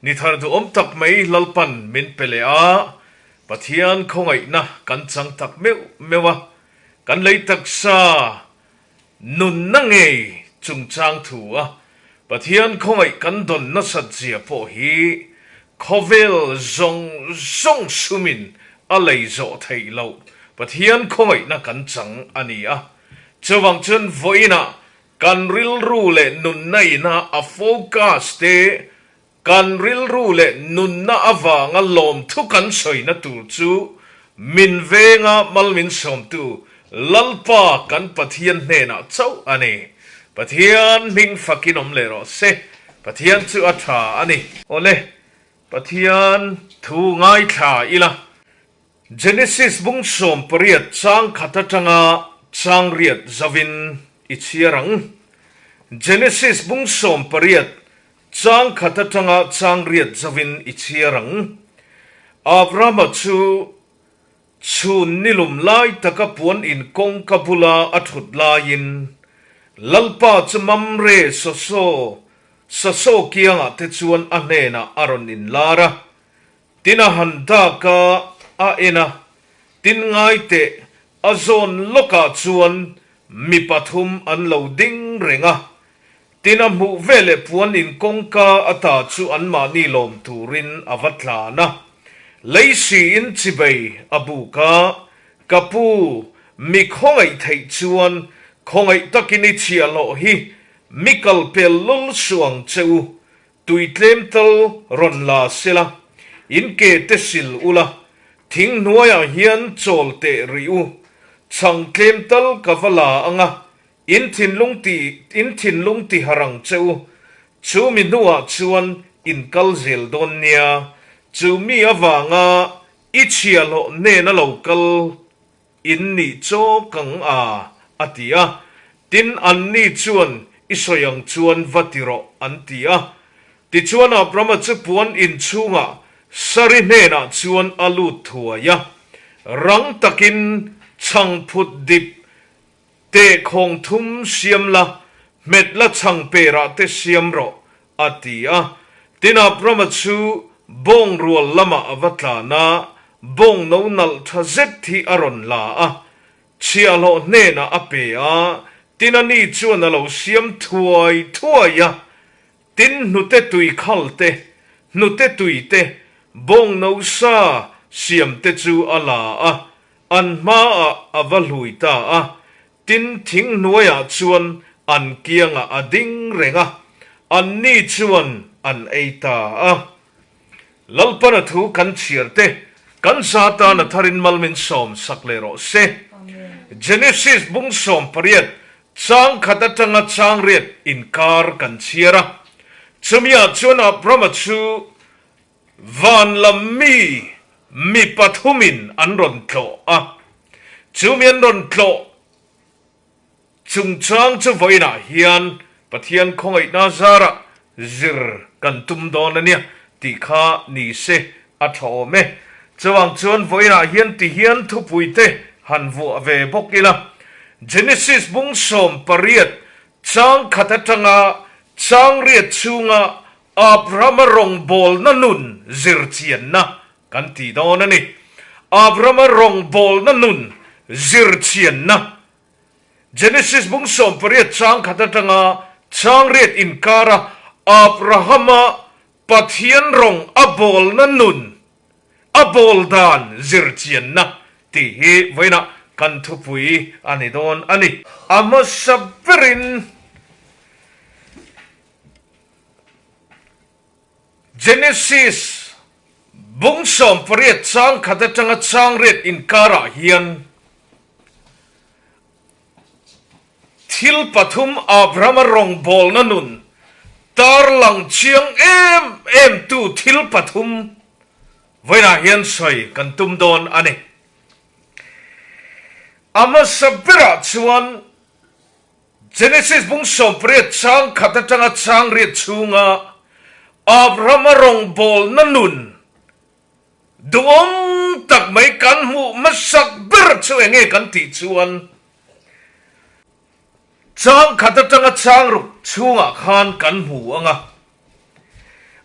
Ni thar duhawm tak mai Lalpan min pe leh a, Pathian khawngaihna kan chang tak meuh meuh a, kan lei taksa nunna ngei chungchang thu a Pathian khawngaih kan dawn nasat zia pawh hi khawvel zawng zawng sumin a lei zawh theih loh Pathian khawngaihna kan chang a ni a. Chuvang chuan vawiinah Kan rilru leh nunna ina a focus te, kan rilru leh nunna avanga lawmthu kan sawina tur chu min venga mal min sawmtu Lalpa kan Pathian hnenah chauh a ni. Pathian hming fakin awm leh rawh se. Pathian chu a tha a ni. Awle, Pathian thu ngaithla ila. Genesis bung 18 chang khat atanga chang riat zauvin i chhiar ang. Genesis bung 18 chang khat atanga chang riat zauvin i chhiar ang. Abrahama chu chhun nilum lai taka puan in kawngka bula a thut laiin Lalpa chu Mamre sasaw sasaw kiangah te chuan a hnenah a rawn inlar a. Tin a han dak a, a en a, tin ngai teh, a zawn lawkah chuan mi pathum an lo ding reng a. Tin a hmuh veleh puan in kawngka ata chu anmahni lawm turin a va tlan a. Lei siin chibei a buk a, Ka pu, mi khawngaih theih chuan khawngaih takin i chhiahhlawh hi mi kal pel lul suh ang che u, Tui tlem tal rawn la sela, in ke te sil ula, thing hnuaiah hian chawl teh rih u, chhang tlem tal ka va la ang a, in thinlung ti in thinlung ti harh ang che u, chu mi hnuah chuan in kal zel dawn nia, chu mi avanga i chhiahhlawh hnena lo kal In nih chaw kang a, a ti a. Tin, anni chuan, I sawi ang chuan va ti rawh, an ti a. Tichuan Abrama chu puan in chhungah Sari hnenah chuan a lut thuai a. Rang takin chhangphut dip tehkhawng thum siam la, hmet la chhang perah te siam rawh, a ti a. Tin, Abrama chu bawng rual lamah a va tlan a, bawng no nalh tha zet hi a rawn la a, chhiahhlawh hnenah a pe a, tin ani chuan a lo siam thuai thuai a. Tin, hnute tui khal te, hnute tui te, bawng no sa siam te chu a la a, an hmaah a va hlui ta a. Tin, thing hnuaiah chuan an kiangah a ding reng a, anni chuan an ei ta a. Lalpana thu kan chhiar te, kan za tan a tharin mal min sawm sak leh rawh se. Genesis bung 18 chang khat atanga chang riat inkar kan chhiar a. Chumiah chuan Abrama chu Van lam mi mi pathumin an rawn tlawh a, chu mi an rawn tlawh chungchang chu vawiinah hian Pathian khawngaihna zarah zir kan tum dawn a nia tih kha ni se a tha awm e. Chuvang chuan vawiinah hian ti hian thupuite han vuah ve bawk ila, Genesis bung 18 chang khat atanga chang riat chhunga Abrahama rawngbawlna nun zirchianna kan ti dawn a ni. Abrahama rawngbawlna nun zirchianna. Genesis bung 18 chang khat atanga chang riat inkara Abrahama Pathian rawng a bawlna nun, a bawl dan zirchianna tih hi vawiinah kan thupui a ni dawn a ni. A hmasa berin. Genesis bung 18 chang khat atanga chang riat inkarah hian thil pathum Abrahama rawngbawlna nun tarlang chiang em em tu thil pathum vawiinah hian sawi kan tum dawn a ni. A hmasa berah chuan Genesis bung 18 chang khat atanga chang riat chhunga Abrahama rawngbawlna nun duhawm tak mai kan hmuh hmasak ber chu eng nge kan tih chuan chang khat atanga chang ruk chhungah khan kan hmu ang a.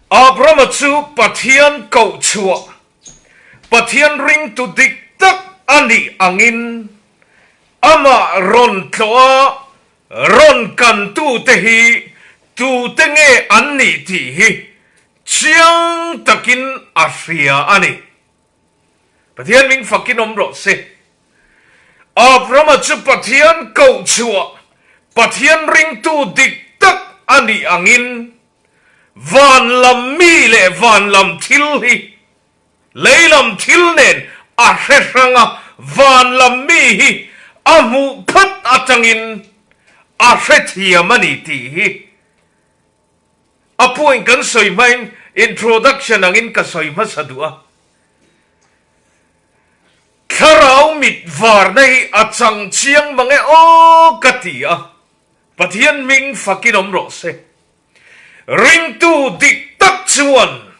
Abrama chu Pathian koh chhuah, Pathian ringtu dik tak a nih angin amah rawn tlawh a, rawn kantute hi tute nge an nih tih hi chiang takin a hria a ni. Pathian ming fakin awm rawh se. Abrama chu Pathian koh chhuah, Pathian ringtu dik tak a nih angin van lam mi leh van lam thil hi lei lam thil nen a hre hrang a, van lam mi hi a hmuh phat atangin a hrethiam a ni tih hi a point kan sawi hmain introduction angin ka sawi hmasa duh a. Thlarau mit varna hi a chang chiang mang e aw ka ti a, Pathian hming fakin awm rawh se. Ringtu dik tak chuan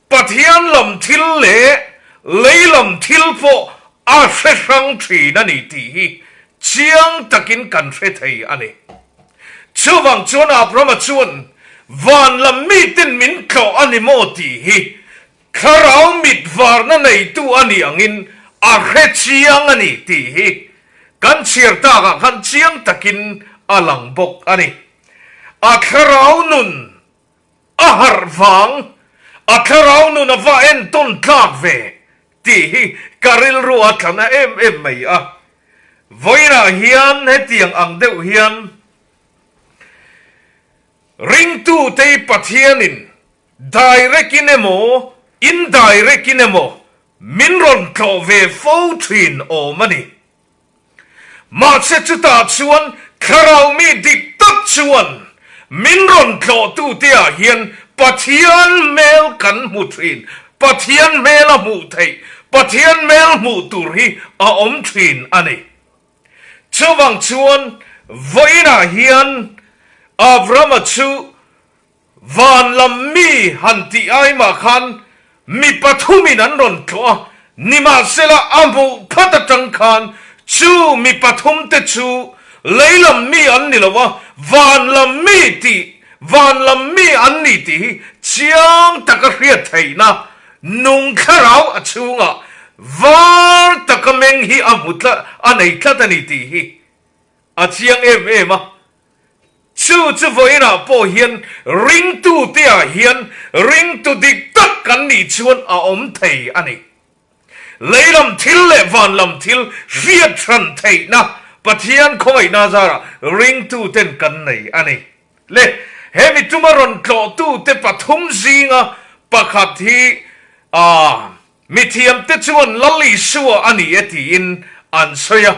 Pathian lam thil leh lei lam thil pawh a hre hrang thin a ni tih hi chiang takin kan hre thei a ni. Chuvang chuan Abrahama chuan van lam miten min tlawh a ni maw tih hi Thlarau mit varna neitu a nih angin a hre chiang a ni tih hi kan chhiar takah khan chiang takin a lang bawk a ni. A thlarau nun a harh vang, a thlarau nun a va entawn tlak ve tih hi ka rilru a tla na em em mai a. Vawiinah hian hetiang ang deuh hian ringtute Pathianin Direct in emaw, indirect in emaw min rawn tlawh ve fo thin awm a ni. Mahse chutah chuan thlarau mi dik tak chuan min rawn tlawhtute ah hian Pathian hmel kan hmu thin, Pathian hmel a hmuh theih, Pathian hmel hmuh tur hi a awm thin a ni. Chuvang chuan vawiinah hian Abrahama chu Van lam mi han tih ai mah khan mi pathumin an rawn tlawh a, nimahsela a hmuh phat atang khan chu mi pathumte chu lei lam mi an ni lo a, van lam mi tih van lam mi an ni tih hi chiang taka hriat theihna nung thlarau a chhungah var taka meng hi a hmu tlat a nei tlat a ni tih hi a chiang em em a. Chu chu vawiinah pawh hian ringtute-ah hian ringtu dik tak kan nih chuan a awm thei a ni. Lei lam thil leh van lam thil hriat hran theihna Pathian khawngaihna zarah ringtuten kan nei a ni. Le, he mi tuma rawn tlawhtute pathum zinga pakhat hi aa. Mithiamte chuan Lal Isua a ni e tiin an sawi a,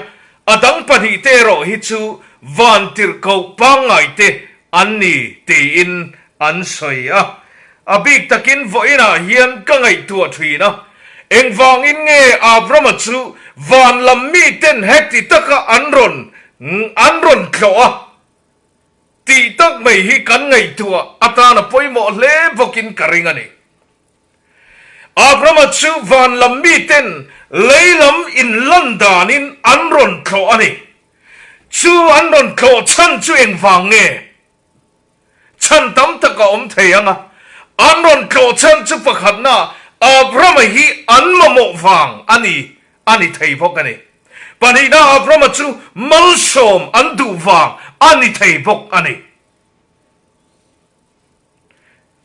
a dang pahnihte erawh hi chu vantirhkoh pangngaite an ni tiin an sawi a. A bik takin vawiinah hian ka ngaihtuah thin a, engvangin nge Abrama chu van lam miten heti taka an rawn an rawn tlawh a tih tak mai hi kan ngaihtuah atan a pawimawh hle bawkin ka ring a ni. Abrama chu van lam miten lei lam inlan danin an rawn tlawh a ni. Chu an rawn tlawh chhan chu engvang nge? Chhan tam tak a awm thei ang a. An rawn tlawh chhan chu pakhatna Abrama hi an mamawh vang a ni a ni thei bawk a ni. Pahnihna Abrama chu malsawm an duh vang a ni thei bawk a ni.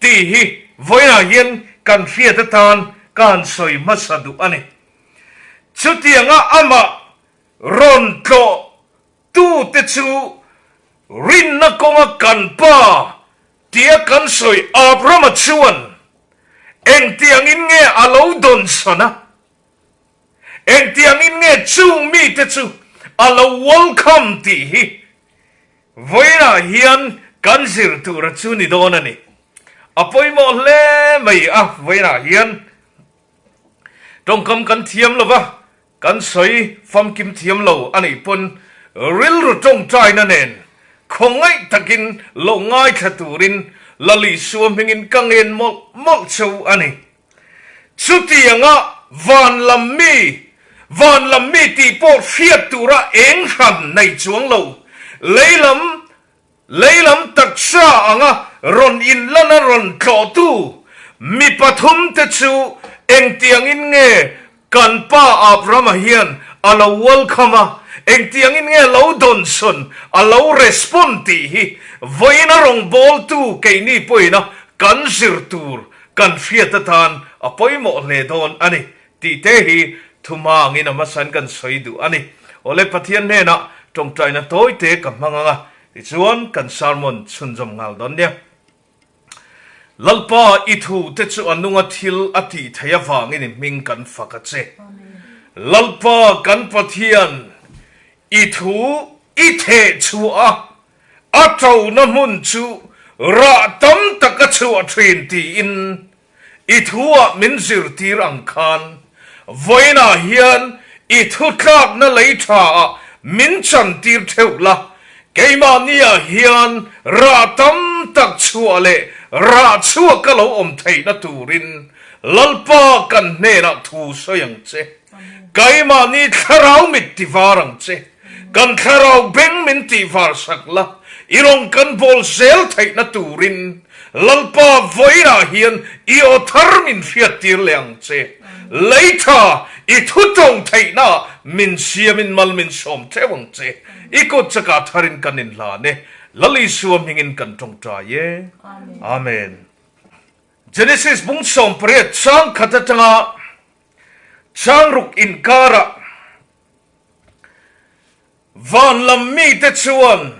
Tih hi vawiinah hian kan hriat atan ka han sawi hmasa duh a ni. Chutianga amah rawn tlawh tute chu rinna kawnga kan pa tia kan sawi Abrama chuan engtiangin nge a lo dawnsan a, engtiangin nge chung mite chu a lo welcome tih hi Vawiinah hian kan zir tura chu ni dawn a ni. A pawimawh hle mai a, vawiinah hian tawngkam kan thiam lo va, kan sawi famkim thiam lo a nih pawn rilru tawngtaina nen khawngaih takin lo ngaithla turin Lalisua hmingin ka ngen mawlh mawlh cheu a ni. Chutianga van lam mi, van lam mi tih pawh hriat tura eng hran nei chuang lo, lei lam, lei lam taksa anga rawn inlana rawn tlawhtu. Mi pathumte chu engtiangin nge kan pa Abrahama hian a lo welcome a, engtiangin nge a lo dawnsawn, a lo respond tih hi vawiin a rawngbawltu keini pawhina kan zir tur kan hriat atan a pawimawh hle dawn a ni tih te hi thumangin a hmasain kan sawi duh a ni. Awle Pathian hnenah tawngtaina tawite ka hmang ang a, tichuan kan sermon chhunzawm nghal dawn nia. Lalpa, i thute chu a nunga thil a tih theih avangin i hming kan fak a che. Lalpa kan Pathian, i thu i theh chhuah a, a ṭona hmun chu rah tam tak a chhuah ṭhin tiin I thu-ah min zirtir ang khan vawiinah hian i thu tlakna lei tha-ah min chantir theuh la, keimahniah hian rah tam tak chhuah leh rah chhuak ka lo awm theihna turin Lalpa kan hnenah thu sawi ang che. Keimahni thlarau mit tivar ang che. Kan thlarau beng min tihvar sak la, i rawn kan bawl zel theihna turin Lalpa vawiinah hian i aw thar min hriattir leh ang che. Lei tha i thu tawng theihnaah min siamin mal min sawm theuh ang che. I kut chakah tharin kan inhlan e. Lal Isua hmingin kan tawngtai e. Amen. Genesis bung 18 chang khat atanga chang ruk inkarah Van lam mite chuan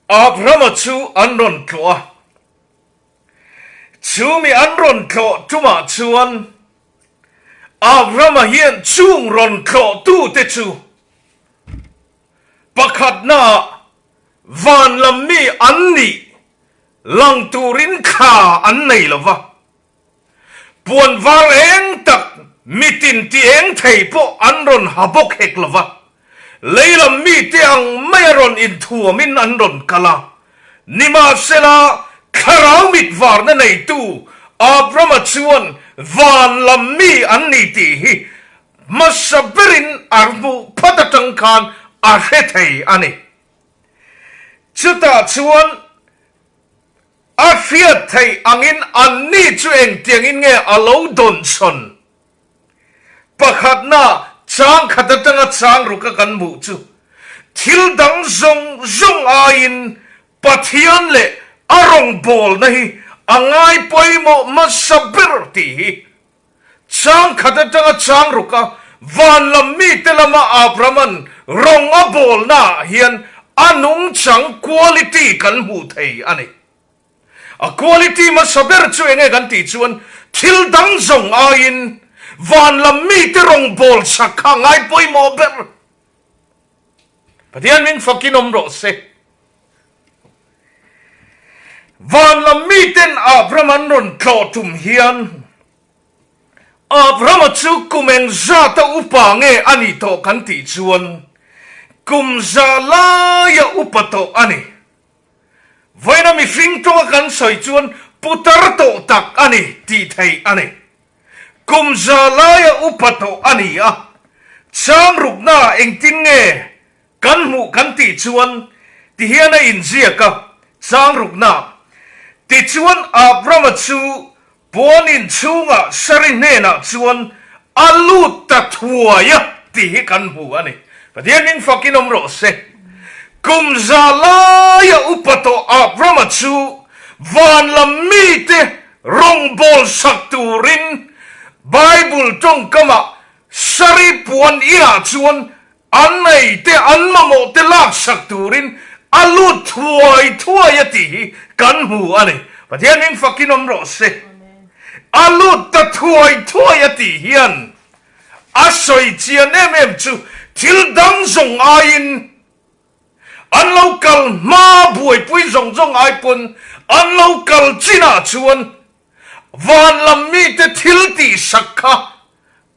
Abrahama chu an rawn tlawh a. Chu mi an rawn tlawh tumah chuan Abrahama hian chung rawn tlawhtute chu pakhatnaah van lam mi an nih lang turin thla an nei lo va. Puan var eng tak mitin ti eng thei pawh an rawn ha bawk hek lo va, lei lam mite ang maia rawn inthuamin an rawn kal a. Nimahsela, thlarau mit varna neitu Abrama chuan van lam mi an ni tih hi hmasa berin a hmuh phat atang khan a hre thei a ni. Chutah chuan A hriat theih angin anni chu engtiangin nge a lo dawnsawn? Pakhatna, chang khat atanga chang ruka kan hmuh chu thil dang zawng zawng aiin Pathian leh a rawngbawlna hi a ngai pawimawh hmasa ber tih hi. Chang khat atanga chang ruka van lam mite lama Abraham-a'n rawng a bawlnaah hian a nungchang quality kan hmuh thei a ni. A quality hmasa ber chu enge kan tih chuan thil dang zawng aiin van lam mite rawng bawl chak kha a ngai pawimawh ber. Pathian min fakin awm rawh se. Van lam miten Abraham an rawn tlawh tum hian Abrahama chu kum eng zata upa nge a nih tawh kan tih chuan kum za laia upa tawh a ni. Vawiina mihring tawnga kan sawi chuan putar tawh tak a ni tih theih a ni. Kum za laia upa tawh a ni a, chang ruknaah engtin nge Kan hmuh kan tih chuan ti hian a inziak a, chang rukna. Tichuan Abrama chu puan in chhungah Sari hnenah chuan a lut ta thuai a tih hi kan hmu a ni. Pathian min fakin awm rawh se. Kum za laia upa tawh Abrama chu van lam mite rawngbâwl sak turin Bible tawngkamah Sari puan inah chuan An nei te an mamawh te laksak turin a lut thuai thuai a tih hi kan hmu a ni. Pathian min fakin awm rawh se. A lut ta thuai thuai a tih hian a sawi chian em em chu thil dang zawng aiin an lo kal hma buaipui zawng zawng ai pawn an lo kal chinah chuan van lam mite thil tihsak kha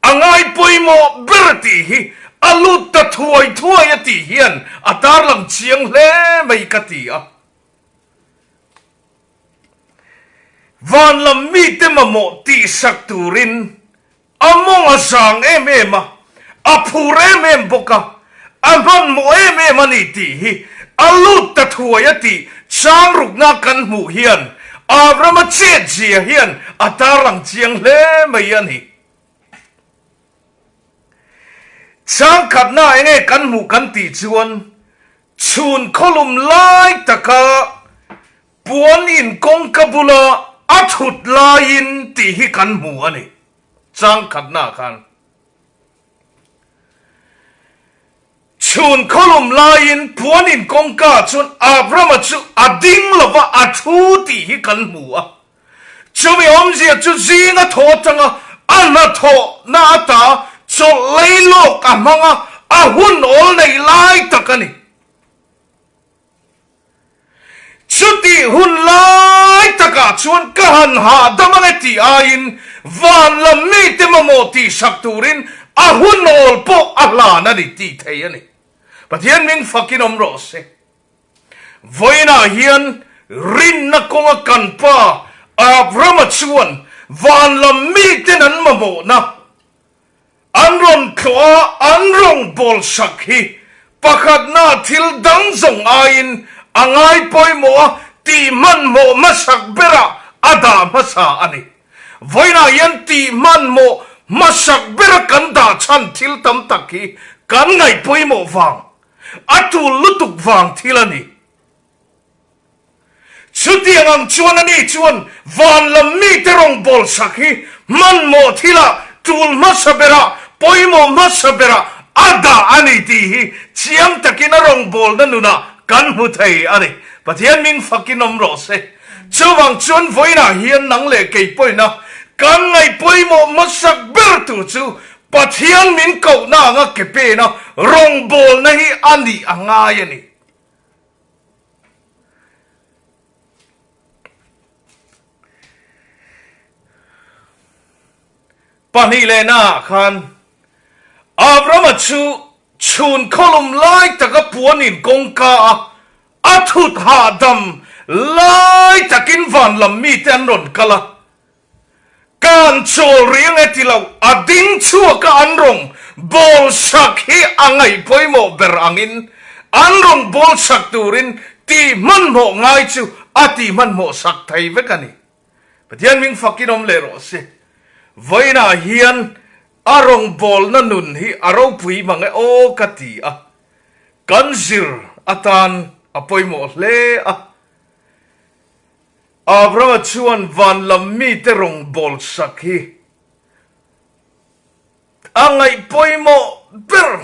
A ngai pawimawh ber tih hi a lut ta thuai thuai a tih hian a tarlang chiang hle mai ka ti a. Van lam mite mamawh tihsak turin a mawng a zang em em a, a phur em em bawk a, a hmanhmawh em em a ni tih hi a lut ta thuai a tih chang rukna kan hmuh hian. Abrama chetzia hian a tarlang chiang hle mai a ni. Changkhatna enge kan hmuh kan tih chuan chhun khawlum lai taka puan in kawngka bula a thut laiin tih hi kan hmu a ni. Changkhatna khan. Chhun khawlum laiin puan in kawngka chuan Abrama chu a ding lova a thu tih hi kan hmu a. Chumi awmzia chu zinga thaw atanga a hnathawhna ata chawlh lei lawk a hmang a, a hun awl neih lai tak a ni. Chutih hun lai takah chuan ka han hahdam ang e tih aiin van lam mite mamawh tihsak turin a hun awl pawh a hlan a ni tih thei a ni. Pathian min fakin awm rawh se. Vawiinah hian rinna kawnga kan pa Abrama chuan van lam miten an mamawhna, An rawn tlawh a, an rawn bawl sak hi pakhatna thil dang zawng aiin a ngai pawimawh a, tih hmanhmawh hmasak berah a dah hmasa a ni. Vawiinah hian tih hmanhmawh hmasak bera kan dah chhan thil tam tak hi kan ngaih pawimawh vang, a tul lutuk vang thil a ni. Chutiang ang chuan ani chuan van lam mite rawngbâwl sak hi hmanhmawh thilah tul hmasa berah, pawimawh hmasa berah a dah a ni tih hi chiang takin a rawngbâwlna nunah kan hmu thei a ni. Pathian min fakin awm rawh se. Chuvang chuan vawiinah hian nang leh kei pawina kan ngaih pawimawh hmasak ber tur chu Pathian min kohna anga ke pena rawngbâwlna hi a nih a ngai a ni. Pahnih lehnaah khan Abrama chu chhun khawlum lai taka puanin kawngka a a thut hahdam lai takin van lam mite an rawn kal a. Kan chawl riang e ti lo, a ding chhuak a an rawng bawl sak hi a ngaih pawimawh ber angin an rawng bawl sak turin tih hmanhmawh ngai chu a tih hmanhmawh sak thei vek a ni. Pathian hming fakin awm leh rawh se. Vawiinah hian a rawng bawlna nun hi a ropui mang e aw ka ti a, kan zir atan a pawimawh hle a. Abrama chuan van lam mite rawn bawl sak hi a ngaih pawimawh ber.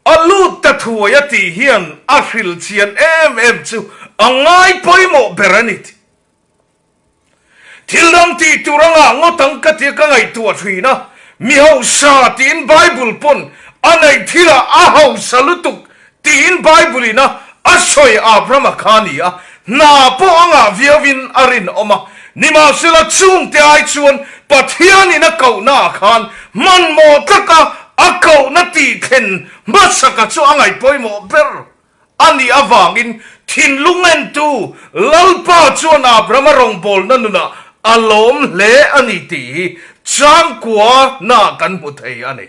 A lut ta thuai a tih hian a hril chian em em chu a ngai pawimawh ber a ni. Thil dang tih tur a ngah ngawt ang ka tia ka ngaihtuah thin a, mi hausa tiin Bible pawn a neih thilah a hausa lutuk tiin Bible in a a sawi Abraham-a kha a ni a, hna pawh a ngah viauin a rinawm a, nimahsela chungte ai chuan Pathianin a kohna ah khan hmanhmawh taka a kohna tih thlen hmasaka chu a ngaih pawimawh ber. A nih avangin thinlung entu Lalpa chuan Abrahama rawngbawlna nunah a lawm hle a ni tih hi changkua na kan hmu thei a ni.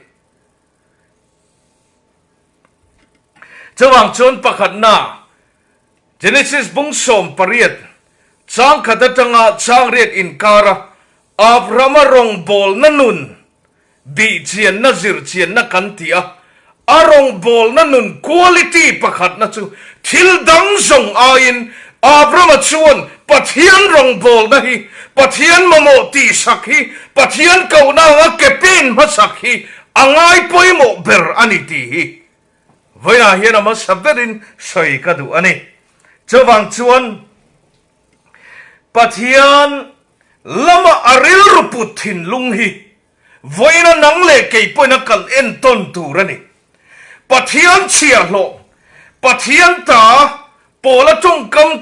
Chuvang chuan pakhatna, Genesis bung 18, changkhat atanga changriat inkara Abrahama rawngbawlna nun Bihchianna zirchianna kan ti a, a rawngbawlna nun quality pakhatna chu thil dang zawng aiin Abrama chuan Pathian rawngbawlna hi, Pathian mamawh tihsak hi, Pathian kohna anga ke pen hmasak hi a ngai pawimawh ber a ni tih hi vawiinah hian a hmasa berin sawi ka duh a ni. Chuvang chuan Pathian lama a rilru put thinlung hi vawiina nang leh kei pawhin a kal entawn tur a ni. Pathian chhiahhlawh, Pathian ta pawla tawngkam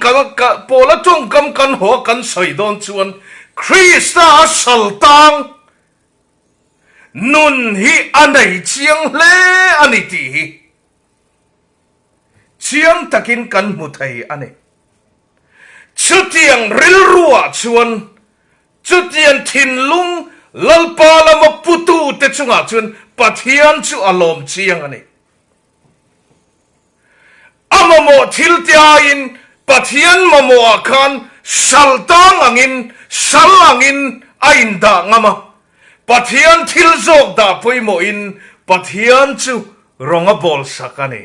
pawla tawngkam kan haw a kan sawi dawn chuan Krista a sal tang nun hi a nei chiang hle a ni tih hi chiang takin kan hmu thei a ni. Chutiang rilruah chuan chutiang thinlung Lalpa lama putute chungah chuan Pathian chu a lawm chiang a ni. A mamawh thil te aiin Pathian mamawhah khan. sal tang angin, sal angin a indah ngam a. Pathian thil zawk dah pawimawhin Pathian chu rawng a bawlsak a ni.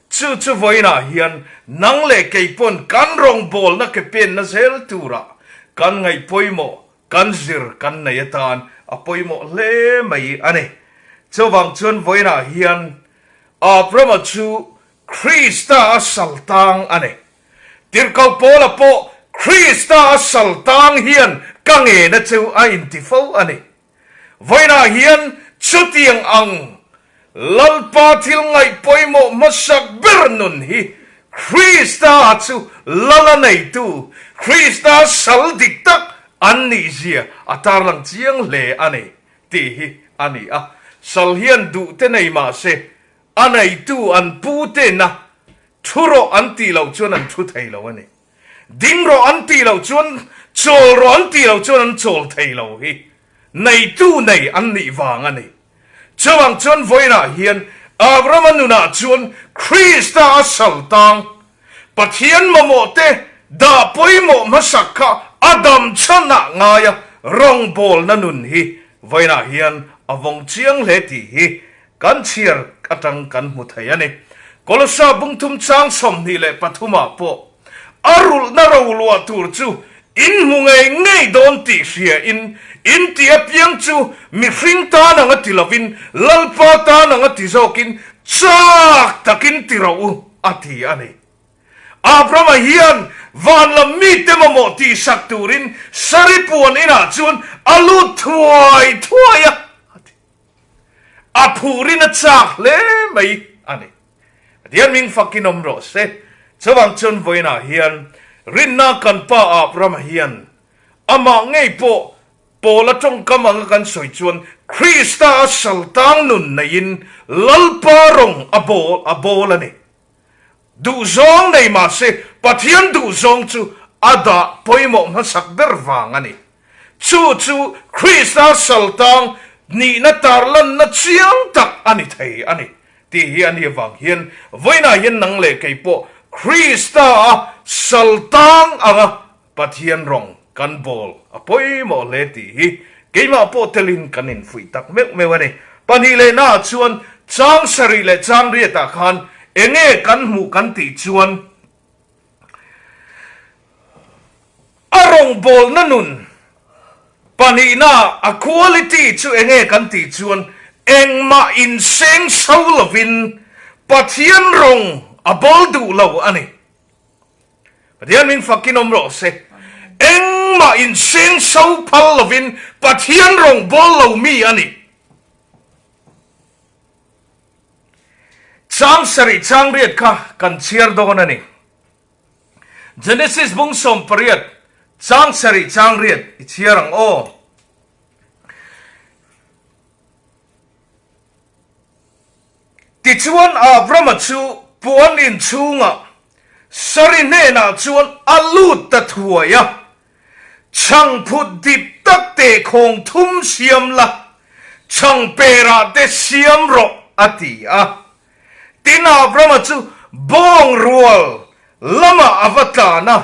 Chu chu vawiinah hian nang leh kei pawn kan rawngbawlna ke penna zel turah kan ngaih pawimawh, kan zir kan nei atan a pawimawh hle mai a ni. Chuvang chuan vawiinah hian Abrama chu Krista a sal tang a ni. Tirhkoh Paula pawh Krista a sal tang hian ka ngena chu a inti fo a ni. Vawiinah hian chutiang ang Lalpa thil ngaih pawimawh hmasak ber nun hi Krista chu Lala neitu, Krista sal dik tak an nihzia a tarlang chiang hle a ni tih hi a ni a. Sal hian duhte nei mah se, a neitu an putena thu rawh an tih loh chuan an thu thei lo a ni. Ding rawh an tih loh chuan chawl rawh an tih loh chuan an chawl thei lo hi neitu nei an nih vang a ni. Chuvang chuan vawiinah hian Abrahama nunah chuan Krista a sal tang Pathian mamawh te dah pawimawh hmasak kha a dam chhanah ngaia rawngbawlna nun hi vawiinah hian a vawng chiang hle tih hi Kan chhiar atang kan hmu thei a ni. Kolosa bungthum chang 23 ah pawh a rulhna roluah tur chu in hmu ngei ngei dawn tih hria in, in tih apiang chu mihring tan anga ti lovin Lalpa tan anga ti zawkin chak takin ti rawh u a ti a ni. Abrama hian van lam mite mamawh tihsak turin Sari puan inah chuan a lut thuai thuai a, a ti. A phurin a chak hle mai a ni. Pathian ming fakin awm rawh se. Chuvang chuan vawiinah hian rinna kan pa Abrahama hian amah ngei pawh Paula tawngkam anga kan sawi chuan Krista a saltang nun neiin Lalpa rawng a bawl a bawl a ni. Duhzawng nei mah se Pathian duhzawng chu a dah pawimawh hmasak ber vang a ni. Chu chu Krista saltang nihna tarlanna chiang tak a ni thei a ni tih hi a ni avang hian vawiinah hian nang leh kei pawh Krista a saltang anga Pathian rawng kan bawl a pawimawh hle tih hi keimah pawh telin kan infuih tak meuh meuh a ni. Pahnih leh naah chuan chang sarih leh chang riatah khan enge kan hmuh kan tih chuan a rawngbawlna nun pahnihna a quality chu enge kan tih chuan engmah inseng so lovin Pathian rawng a bawl duh lo a ni. Pathian min fakin awm rawh se. Engmah inseng so phal lovin Pathian rawng bawl lo mi a ni. Chang sarih chang riat kha kan chhiar dawn a ni. Genesis bung 18 chang sarih chang riat i chhiar ang aw. Tichuan Abrama chu puan in chhungah Sari hnenah chuan a lut ta thuai a, Chhangphut dip tak teh khawng thum siam la, chhang perah te siam rawh, a ti a. Tin Abrama chu bawng rual lamah a va tlan a,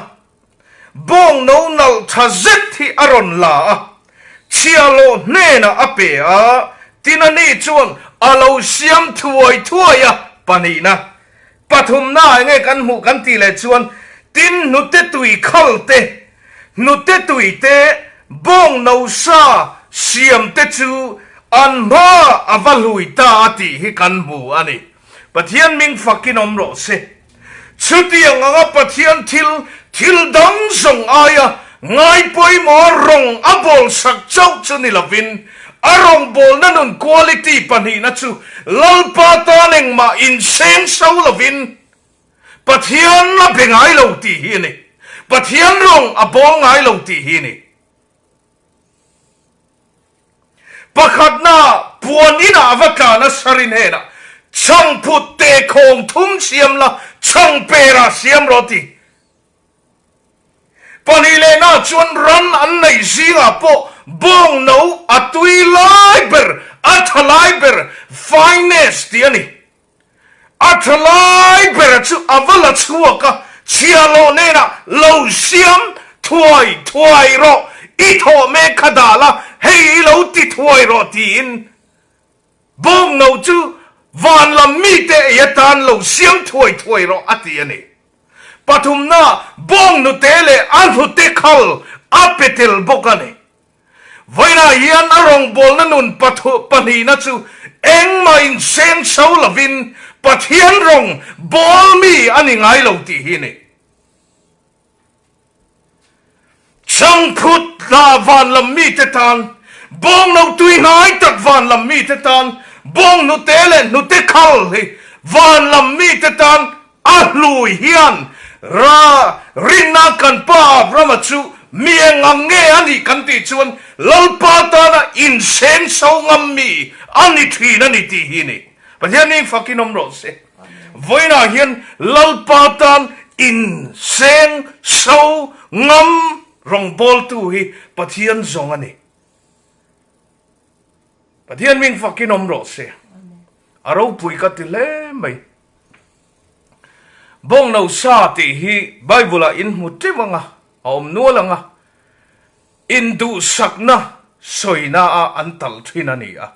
Bawng no nalh tha zet hi a rawn la a, chhiahhlawh hnenah a pe a, tin a ni chuan a lo siam thuai thuai a, pahnihna, pathumna enge kan hmuh kan tih leh chuan tin hnute tui khal te, hnute tui te, bawng no sa siam te chu an hma a va hlui ta a tih hi kan hmu a ni. Pathian ming fakin awm rawh se. Chutiang anga Pathian thil, thil dang zawng aia ngai pawimawh a rawng a bawlsak chauh chu ni lovin, a rawngbawlna nun quality pahnihna chu Lalpa tan engmah inseng so lovin Pathian a be ngai lo tih hi a ni. Pathian rawng a bawl ngai lo tih hi a ni. Pakhatna, puan inah a va tlan a Sari hnenah, Chhangphut teh khawng thum siam la, chhang perah siam rawh ti. Pahnih lehna chuan ran an neih zingah pawh bawng no a tui lai ber, a tha lai ber, finest tih a ni. A tha lai bera chu a va la chhuak a, chhiahhlawh hnenah lo siam. Thuai thuai rawh, i thawh mek kha dah la, hei i lo ti thuai rawh tiin bawngno chu van lam mite ei atan lo siam thuai thuai rawh a ti a ni. Pathumna, bawnghnute leh a hnute khal a pe tel bawk a ni. Vawiinah hian a rawngbawlna nun pahnihna chu engmah inseng so lovin Pathian rawng bawl mi a ni ngai lo tih hi a ni. Changphut hla van lam mite tan, bawngno tui hnai tak van lam mite tan, bawnghnute leh hnute khal hi van lam mite tan a hlui hian ra rinna kan pa Abrama chu mi eng ang nge a nih kan tih chuan Lalpa tana inseng so ngam mi a ni thin a ni tih hi a ni. Pathian ning fakin awm rawh se. Vawiinah hian Lalpa tan inseng so ngam rawngbawltu hi Pathian zawng a ni. Pathian ming fakin awm rawh se. A ropui ka ti hle mai. Bawngno sa tih hi Bible-ah in hmu teuh ang a, a awm nual ang a, induhsakna sawina-ah an tal thin a ni a.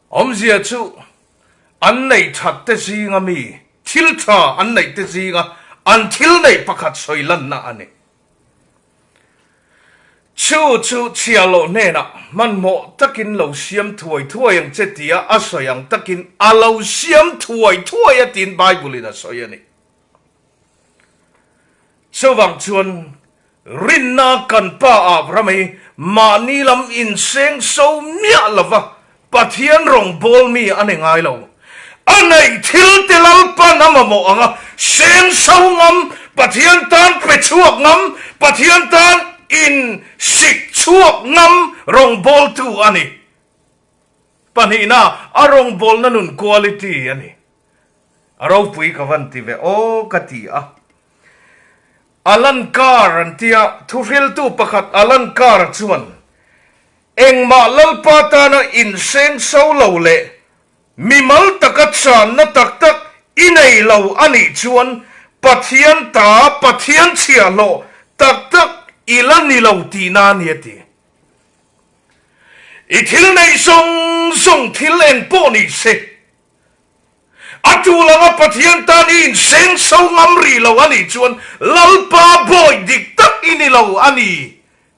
Awmzia chu an neih that te zinga mi thil tha an neih te zinga an thil neih pakhat sawi lanna a ni. Chu chu chhiahloh hnenah hmanhmawh takin lo siam thuai thuai ang che tia a sawi ang takin a lo siam thuai thuai a tiin Bible in a sawi a ni. Chuvang chuan Rinna kan pa Abraham hi mahni lam inseng so miah lova Pathian rawngbâwl mi a ni ngai lo. A neih thil te Lalpan a mamawh ang a, seng so ngam, Pathian tan pe chhuak ngam, Pathian tan insik chhuak ngam rawngbâwltu a ni. Pahnihna, a rawngbâwlna nun quality a ni. A ropui ka van ti ve aw ka ti a. Alan Carr an tia thuhriltu pakhat Alan Carr chuan, Engmah Lalpa tana inseng so lo leh mimal taka channa tak tak i nei lo a nih chuan Pathian ta Pathian chhiahhlawh tak tak i la ni lo tihna a ni a ti. I thil neih zawng zawng thil eng pawh ni se. A tul anga Pathian tan i inseng so ngam rih lo a nih chuan Lalpa bawi dik tak i ni lo a ni,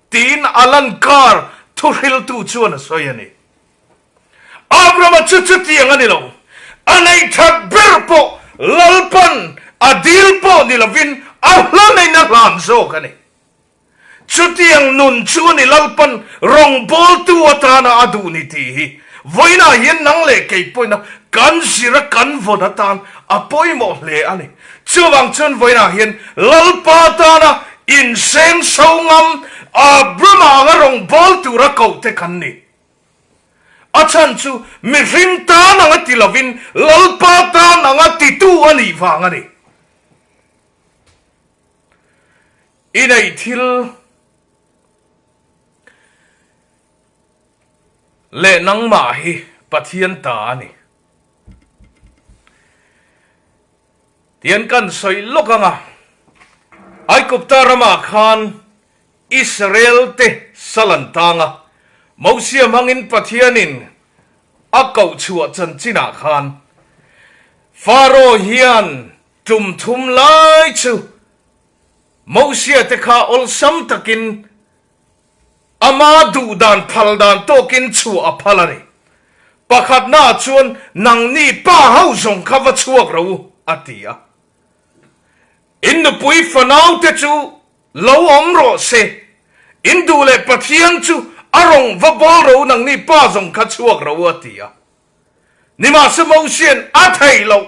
tiin Alan Carr thuhriltu chuan a sawi a ni. Abrama chu chutiang a ni lo. A neih that ber pawh Lalpan a dil pawh ni lovin a hlan in a hlan zawk a ni. Chutiang nun chu ni Lalpan rawngbawltu atana a duh ni tih hi vawiinah hian nang leh kei pawhin kan zir a kan vawn atan a pawimawh hle a ni. Chuvang chuan vawiinah hian Lalpa atana inseng so ngam Abrama anga rawngbâwl tura kohte kan ni. A chhan chu mihring tan anga ti lovin Lalpa tan anga titu a nih vang a ni. I neih thil leh nangmah hi Pathian ta a ni. Tian kan sawi lawk ang a, Aigupta ramah khan Israel te sal an tang a, Mosia hmangin Pathianin a koh chhuah chanchinah khan Pharaoh hian Tum thum lai chu Mosia te kha awlsam takin ama duh dan phal dan tawkin chhuah a phal a ni. Pakhatnaah chuan nangni pa ho zawng kha va chhuak ro u a ti a. In nupui fanau te chu lo awm rawh se, in duh leh Pathian chu a rawng va bawl ro u nangni pa zawng kha chhuak ro u a ti a. Nimahse Mosia'n a theih loh.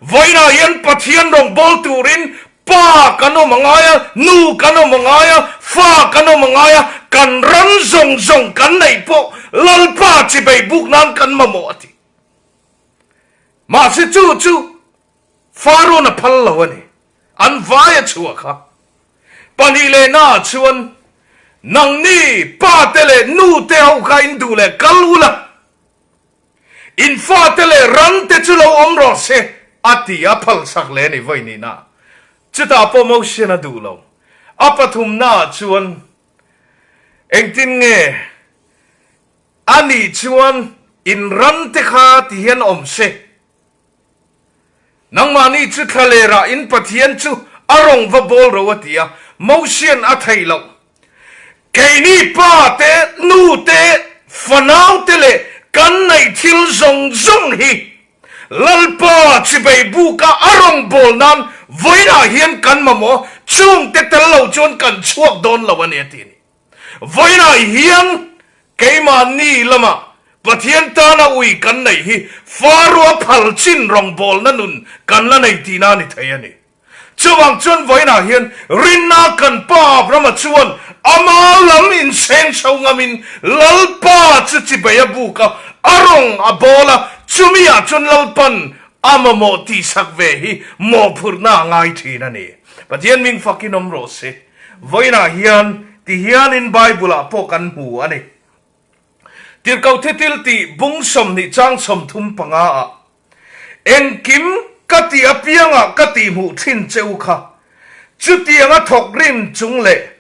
Vawiinah hian Pathian rawngbâwl tûrin pa kan awm a ngai a, nu kan awm a ngai a, fa kan awm a ngai a, kan ram zawng zawng kan neih pawh Lalpa chibei bûk nân kan mamawh a ti. Mahse chu chu Farawn a phal lo a ni. An vai a chhuah kha. Pahnihlenaah chuan nangni pate leh nute ho kha in duh leh kal ula. In fate leh ran te chu lo awm rawh se, a ti a, phalsak leh a ni vawi nihna. Chutah pawh Mosian a duh lo. A pathumnaah chuan engtin nge a nih chuan in ram te kha ti hian awm se. Nangmahni chu thlalerah in Pathian chu a rawng va bawl ro a ti a, Mosian a theih loh. Keini pa te, nu te, fanau te leh kan neih thil zawng zawng hi Lalpa chibei buka a rawng bawl nan vawiinah hian kan mamawh, chungte tel lo chuan kan chhuak dawn lo a ni a ti a ni. Vawiinah hian keimahni lamah Pathian tana ui kan neih hi Faroa phal chin rawngbawlna nun kan la nei tihna a ni thei a ni. Chuvang chuan vawiinah hian rinna kan pa Abrahama chuan ama lam inseng chho ngamin Lalpa chu chibei a buk a, a rawng a bawl a, chumiah chuan Lalpan a mamawh tihsak ve hi mawhphurhna a ngai thin a ni. Pathian ming fakin awm rawh se. Vawiinah hian ti hianin Bible-ah pawh kan hmu a ni. Tirhkoh thitil tih bung 20 chang 35 ah, Engkim ka tih apiangah ka tihhmuh thin che u kha, chutianga thawk rim chung leh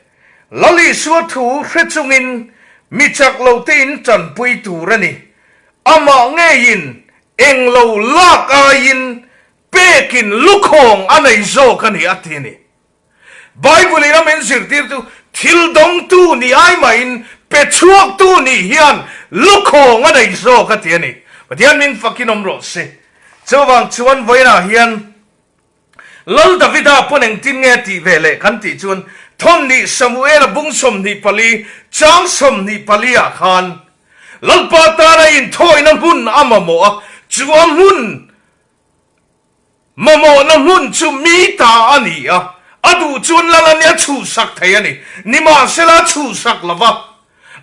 Lal Isua thu hre chungin mi chak lo te in tanpui tur a ni. Amah ngeiin englo lak aiin pekin lukhawng a nei zawk a ni a ti a ni. Bible in a min zirtir chu thil dawngtu ni ai mahin pe chhuaktu nih hian lukhawng a nei zawk a ti a ni. Pathian min fakin awm rawh se. Chuvang chuan vawiinah hian Lal Davida pawn engtin nge a tih ve leh kan tih chuan Thawmhnih Samuela bung 24 chang 24 ah khan Lalpa tana inthawina hmun a mamawh a, chu a hmun Mamawhna hmun chu mi ta a ni a, a duh chuan lal a nia chhuhsak thei a ni. Nimahsela a chhuhsak lo va,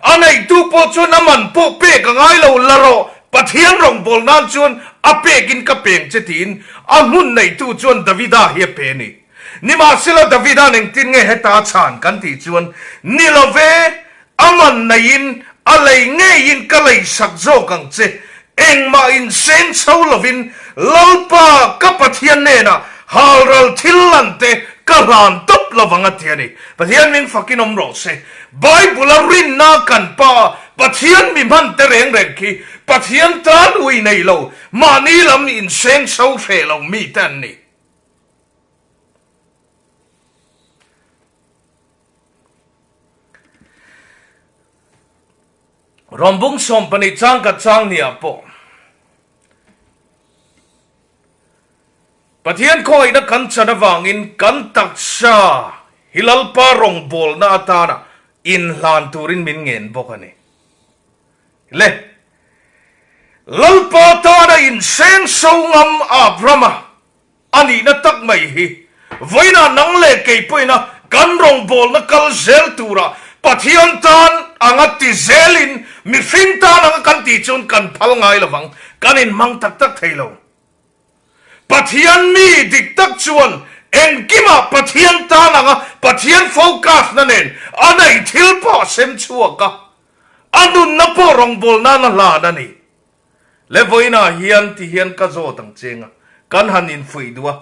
a neihtu pawh chuan a man pawh pek a ngai lo, la rawh, Pathian rawngbâwl nân chuan a pekin ka peng che tiin a hmun neihtu chuan Davida hi a pe a ni. Nimahsela Davida'n engtin nge heta a chhan kan tih chuan, Ni lo ve, A man neiin a lei ngeiin ka leisak zawk ang che, engmah inseng chho lovin Lalpa ka Pathian hnenah halral thil lan te ka hlan tawp lovang a ti a ni. Pathian min fakin awm rawh se. Bible a rinna kan pa Pathian mi hman te reng reng khi Pathian tan ui nei lo, mahni lam inseng chho hreh lo mi te an ni. Rawnbung 12 chang ka chang niah pawh Pathian khawngaihna kan chan avangin kan taksa hi Lalpa rawngbawlna atana inhlan turin min ngen bawk a ni. Le, Lalpa tana insengso ngam Abrama A nihna tak mai hi vawiinah nang leh kei pawhina kan rawngbawlna kal zel turah Pathian tan anga ti zelin mihring tan anga kan tih chuan kan phal ngai lovang, kan inhmang tak tak thei lo. Pathian mi dik tak chuan engkimah Pathian tan anga Pathian focus na nen a neih thil pawh a sem chhuak a, a nunna pawh rawngbawlna a hlan a ni. Le vawiinah hian ti hian ka zawt ang cheng a, kan han infuih duh a,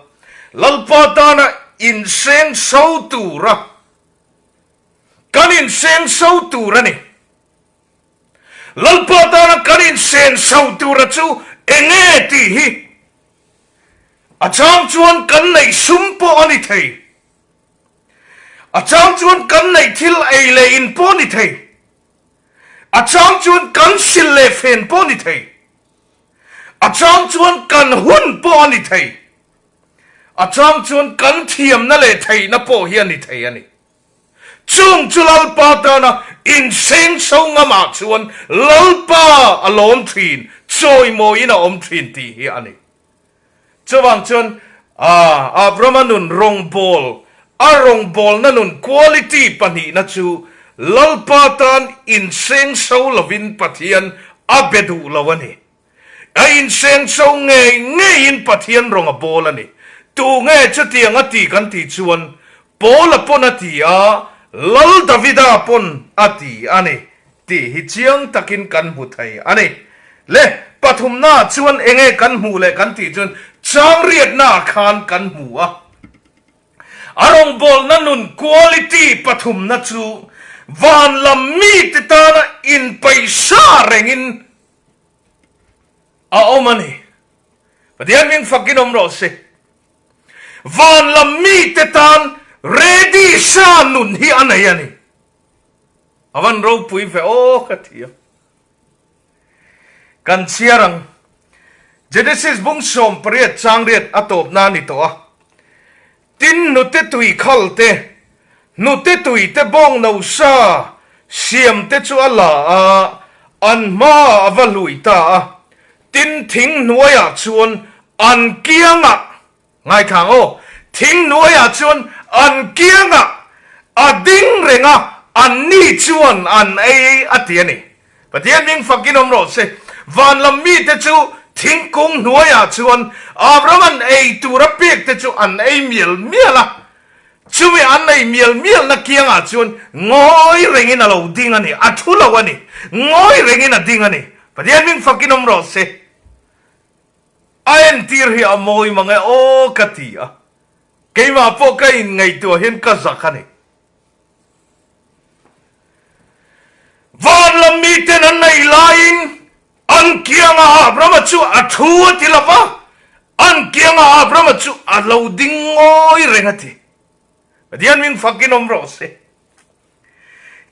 Lalpa tana inseng so tura kan inseng so tur a ni. Lalpa tana kan inseng so tura chu enge tih hi a chang chuan kan neih sum pawh a ni thei, a chang chuan kan neih thil ei leh in pawh a ni thei. A chang chuan kan sil leh fen pawh a ni thei. A chang chuan kan hun pawh a ni thei. A chang chuan kan thiamna leh theihna pawh hi a ni thei a ni. Chung chu Lalpa tana insengso ngamah chuan Lalpa a lawm thin, chawimawiin a awm thin tih hi a ni. Chuvang chuan Abrahama nun rawngbâwl, a rawngbâwlna nun quality pahnihna chu Lalpa tân insengso lovin Pathian a be duh lo a ni. A insengso ngei ngeiin Pathian rawng a bâwl a ni. Tu nge chutiang a ti kan tih chuan Paula pawn a ti a, Lal Davida pawn a ti a ni tih hi chiang takin kan hmu thei a ni. Le, pathumnaah chuan enge kan hmuh leh kan tih chuan chang riatnaah khan kan hmu a. A rawngbawlna nun quality pathumna chu van lam mite tana inpeihsa rengin a awm a ni. Pathian hming fakin awm rawh se. Van lam mite tan ready sa nun hi a nei a ni. A van ropui ve aw ka ti a. Kan chhiar ang. Genesis bung 18 changriat a tawpna a ni tawh a. Tin hnute tui khal te, hnute tui te bawng no sa siam te chu a la a, an hmaah a va hlui ta a. Tin thing hnuaiah chuan an kiangah Ngaithla ang aw, thing hnuaiah chuan an kiangah a ding reng a, anni chuan an ei a ti a ni. Pathian hming fakin awm rawh se. Van lam mite chu thingkung hnuaiah chuan Abraham-a'n ei tur a pek te chu an ei mial mial a. Chumi an ei mial mialna kiangah chuan ngawi rengin a lo ding a ni, a thu lo a ni. Ngawi rengin a ding a ni. Pathian hming fakin awm rawh se. A entir hi a mawi mang e aw ka ti a, keimah pawh ka inngaihtuah hian ka zak a ni. Van lam miten an neih laiin an kiangah Abrama chu a thu a ti lo va, an kiangah Abrama chu a lo ding ngawi reng a ti. Pathian hming fakin awm rawh se.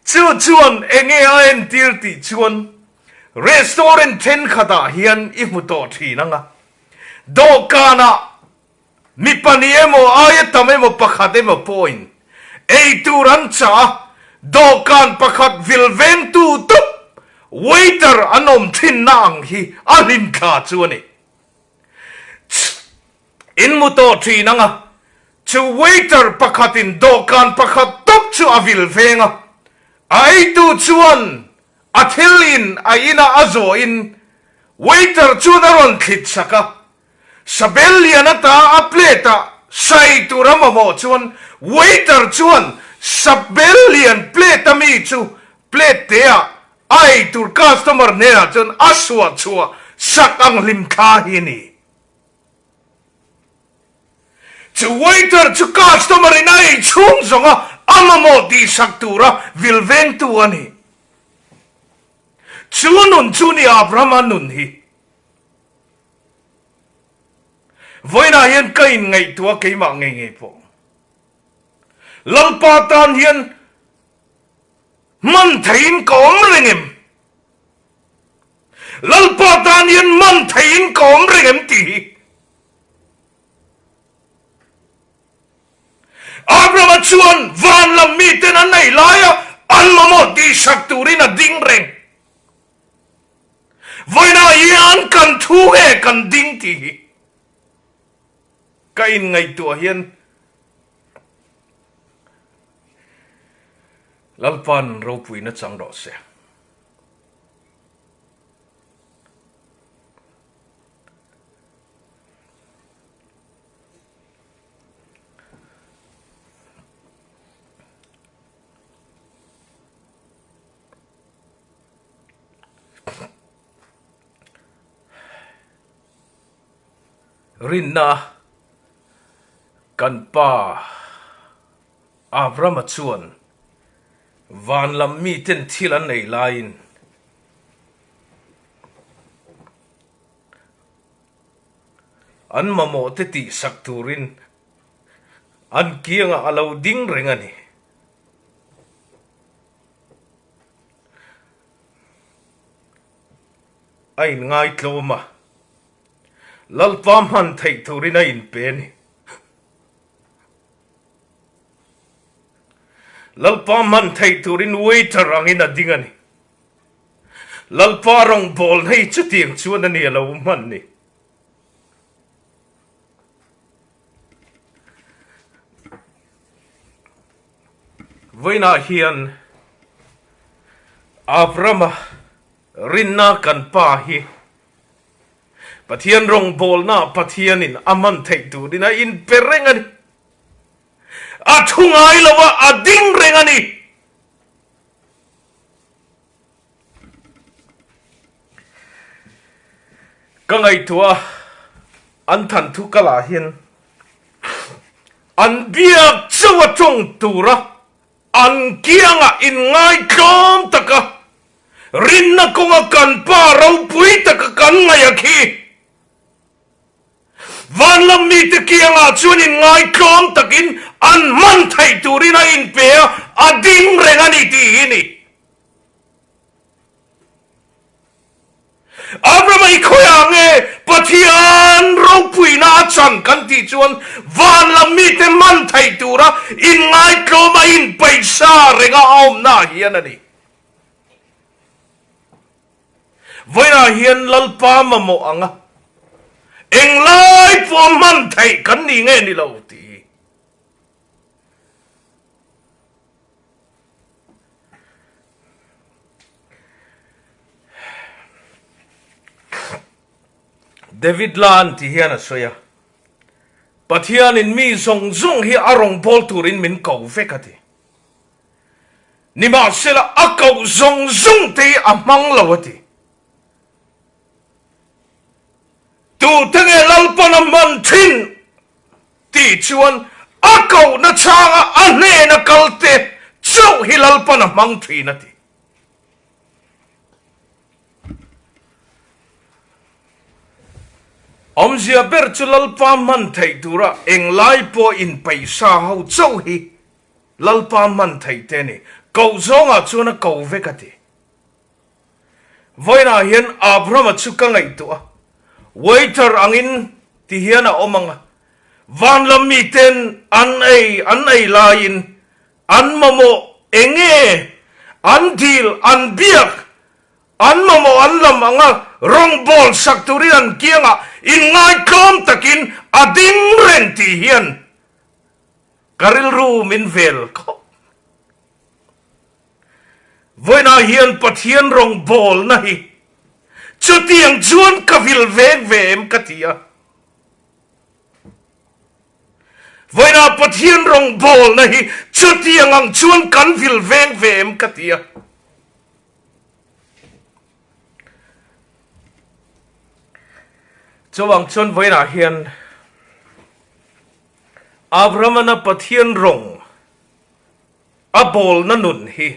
Chu chuan enge a entir tih chuan restaurant thenkhatah hian i hmu tawh thin ang a, dawhkanah mi pahnih emaw aia tam emaw pakhat emaw pawhin eitur an chah a, dawhkan pakhat vil vengtu tawp waiter an awm thinna ang hi a hlimthla chu a ni. In mu tawh thin ang a, chu waiter pakhatin dawhkan pakhat tawp chu a vil veng a, a eitu chuan a thil in a ina a zawhin waiter chuan a rawn thlit sak a, sabel lian ata a plate ah sai tur a mamawh chuan waiter chuan sabel lian plate a mi chu plate te ah a eitur customer hnenah chuan a suah chhuah sak ang hlim thla hi a ni. Chu waiter chu customer in a ei chhung zawng a, a mamawh tihsak tura vil vengtu a ni. Chu nun chu ni Abrahama nun hi. Vawiinah hian ka inngaihtuah keimah ngei ngei pawh. Lalpa tan hian hman theihin ka awm reng em? Lalpa tan hian man theihin ka awm reng em tih hi Abrahama chuan van lam miten an nei laia an mamawh tihsak turin a ding reng. Vawiinah hian kan thu nge kan ding tih hi ka inngaihtuah hian Lalpa'n ropuina chang rawh se. Rinna kan pa Abrama chuan van lam miten thil an ei laiin an mamawh te tihsak turin an kiangah a lo ding reng a ni. A inngaitlawm a, Lalpa hman theih turin a inpe a ni. Lalpa hman theih turin waiter angin a ding a ni. Lalpa rawngbawlna hi chutiang chuan a ni a lo hman ni. Vawiinah hian Abrama rinna kan pa hi Pathian rawngbawlnaah Pathianin a hman theih turin a inpe reng a ni. A thu ngai lo a, a ding reng a ni. Ka ngaihtuah a, an than thu kal ah hian. An biak chauh a tawng tura an kiangah inngaitlawm taka rinna kawnga kan Pa ropui taka kan ngaih a khi. Van lam mite kiangah chuan inngaitlawm takin an hman theih turin a inpe a, a ding reng a ni tih hi ni. Abrahama i khawiah nge Pathian ropuina a chan kan tih chuan van lam mite hman theih tura inngaitlawm a inpeihsa renga a awmnaah hian a ni. Vawiinah hian Lalpa mamawh ang a, englai pawh hman theih kan ni nge ni lo tih hi. David Lan ti hian a sawi a, Pathianin mi zawng zawng hi a rawngbâwl turin min ko vek a ti. Nimahsela a koh zawng zawng te hi a hmang lo a ti. Tute nge Lalpan a hman thin? Tih chuan a kohna chhanga a hnena kalte chauh hi Lalpan a hmang thin a ti. Awmzia ber chu Lalpa hman theih tura englai pawh inpeihsa ho chauh hi Lalpa hman theih te a ni. Koh zawngah chuan a ko vek a ti. Vawiinah hian Abrahama chu ka ngaihtuah a, waiter angin ti hian a awm ang a, van lam miten an ei an ei laiin an mamawh eng nge an dil an biak an mamawh an lam anga rawngbawl sak turin an kiangah inngaitlawm takin a ding reng tih hian ka rilru min vel khawp. Vawiinah hian Pathian rawngbawlna hi chutiang chuan ka vil vek ve em ka ti a. Vawiinah Pathian rawngbawlna hi chutiang ang chuan kan vil veng ve em ka ti a. Chuvang chuan vawiinah hian Abrahamana Pathian rawng A bawlna nun hi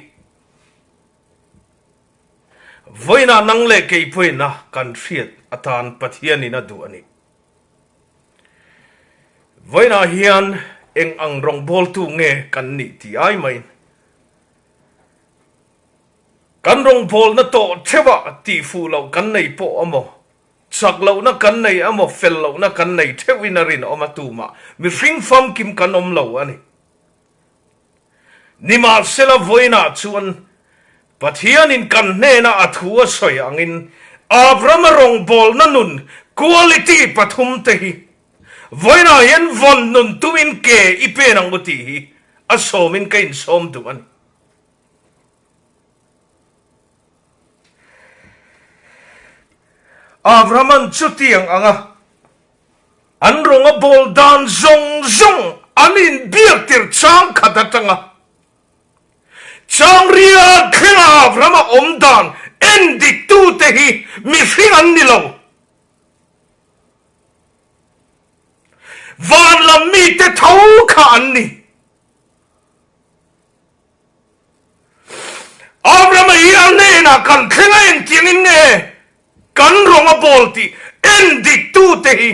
vawiinah nang leh kei pawhin a kan hriat atan Pathianin a duh a ni. Vawiinah hian eng ang rawngbawltu nge kan nih tih ai maiin kan rawngbawlna tawh theuhah tihfuh loh kan nei pawh amaw, chak lohna kan nei amaw, fel lohna kan nei theuhin a rinawm a tumah mihring famkim kan awm lo a ni. Nimahsela vawiinah chuan Pathianin kan hnena a thu a sawi angin Abrahama rawngbawlna nun quality pathumte hi vawiinah hian vawn nun tumin ke i pen ang u tih hi a sawmin ka insawm duh a ni. Abrahama'n chutiang anga An rawng a bawl dan zawng zawng an inbiak tir chang khat atanga chang riat thlenga Abrahama awm dan en dik tute hi mihring an ni lo. Van lam mite tho kha an ni. Abrahama hi a hnenah kan thleng a engtiangin nge kan rawng a bawl tih en dik tute hi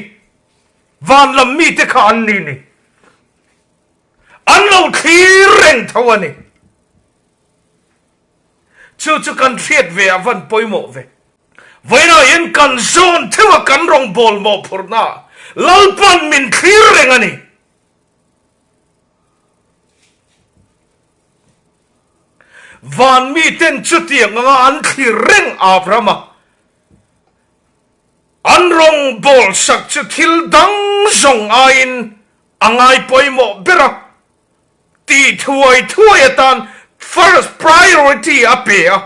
van lam mite kha an ni ni. An lo thlir reng tho a ni. Chu chu kan hriat ve a van pawimawh ve. Vawiinah hian kan zawn theuh a kan rawng bawl mawhphurhna Lalpan min thlir reng a ni. Van miten chutiang anga an thlir reng Abrahama an rawngbâwl sak chu thil dang zawng aiin a ngai pawimawh ber a, tih thuai thuai atan first priority a pe a.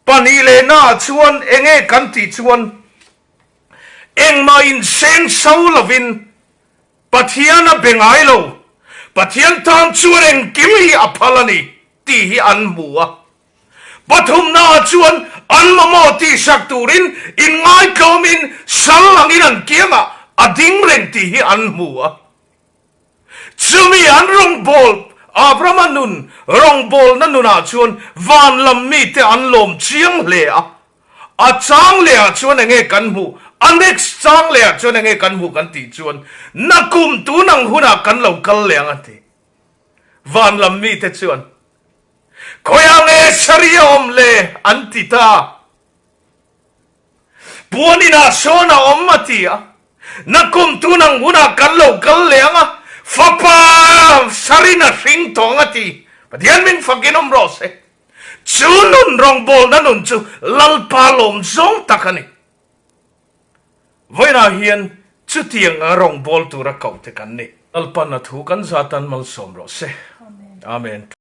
Pahnih leh naah chuan enge kan tih chuan engmah insengso lovin Pathian a be ngai lo, Pathian tan chuan engkim hi a phal a ni tih hi an hmu a. Pathumnaah chuan an mamawh tihsak turin inngaithlawmin sal angin an kiangah a ding reng tih hi an hmu a. Chumi an rawngbâwl, Abrahama nun rawngbâwlna nunah chuan vân lam mite an lâwm chiang hle a. A châng lehah chuan enge kan hmuh? A next châng lehah chuan enge kan hmuh kan tih chuan, Nakum tun ang hunah kan lo kal leh ang a ti. Vân lam mite chuan, Khawiah nge Sari a awm le? an ti ta. Puan inah sawn a awm a ti a, Nakum tun ang hunah kan lo kal leh ang a, fapa sarin a hring tawh ang a ti. Pathian min fakin awm rawh se. Chu nun rawngbawlna nun chu Lalpa lawm zawng tak a ni. Vawiinah hian chutiang a rawngbâwl tura kohte kan ni. Lalpan a thu kan zatan malsawm rawh se. Amen.